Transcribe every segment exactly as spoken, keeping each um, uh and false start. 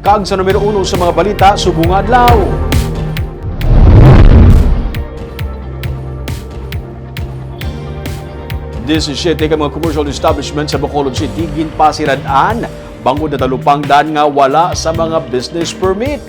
Kag sa numero uno sa mga balita subong nga adlaw. Disisiete ka mga commercial establishment sa Bacolod City ginpasirad-an bangod natalupangdan nga wala sa mga business permit.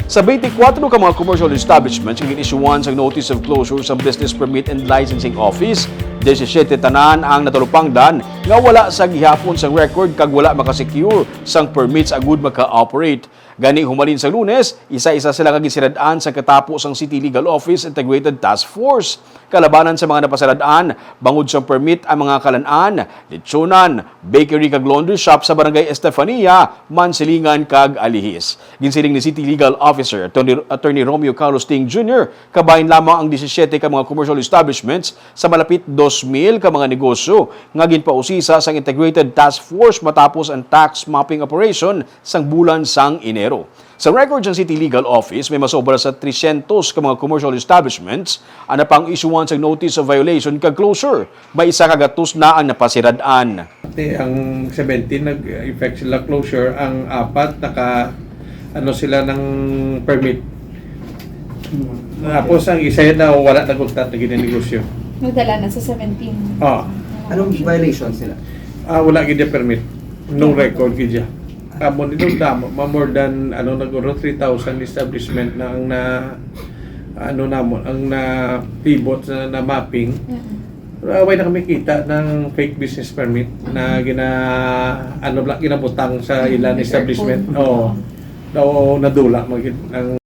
Sa twenty-four ka mga commercial establishments nga gin-issuehan sang notice of closure sang Business Permit and Licensing Office, disisiete tanan ang natalupangdan nga wala sa gihapon sang record kag wala makasecure sang permits agud maka-operate. Gani, humalin sa Lunes, isa-isa sila nga gisirad-an sa katapo sang City Legal Office Integrated Task Force. Kalabanan sa mga napasirad-an bangod sa permit ang mga kalan-an, lechonan, bakery kag laundry shop sa Barangay Estefania, Mansilingan kag Alihis. Ginsiling ni City Legal Officer Attorney, Attorney Romeo Carlos Ting Junior, kabahin lamang ang disisiete ka mga commercial establishments sa malapit dos mil ka mga negosyo nga ginpausisa sang Integrated Task Force matapos ang tax mapping operation sang bulan sang Enero. Sa record sang City Legal Office, may masobra sa tresyentos ka mga commercial establishments ang napang-issuehan sang notice of violation kag closure. May isa ka gatos na ang napasirad-an. Ti, ang seventeen nag-effect sila closure, ang apat naka, ano sila ng permit. Tapos ang isa na wala nagugtat na ginanegosyo. Nadala na sa seventeen. Ah. Anong violation sila? Ah, wala gid permit. No record gid siya. Amo nito damo, ma more than, ano, naguro three thousand establishment na ang na, ano, namo, ang na pivot na, na mapping. Mm-mm. Wala, way na kami kita ng fake business permit na gina, ano, bla, ginabutang sa ilang establishment. Oo. Daw nadula mo gid ang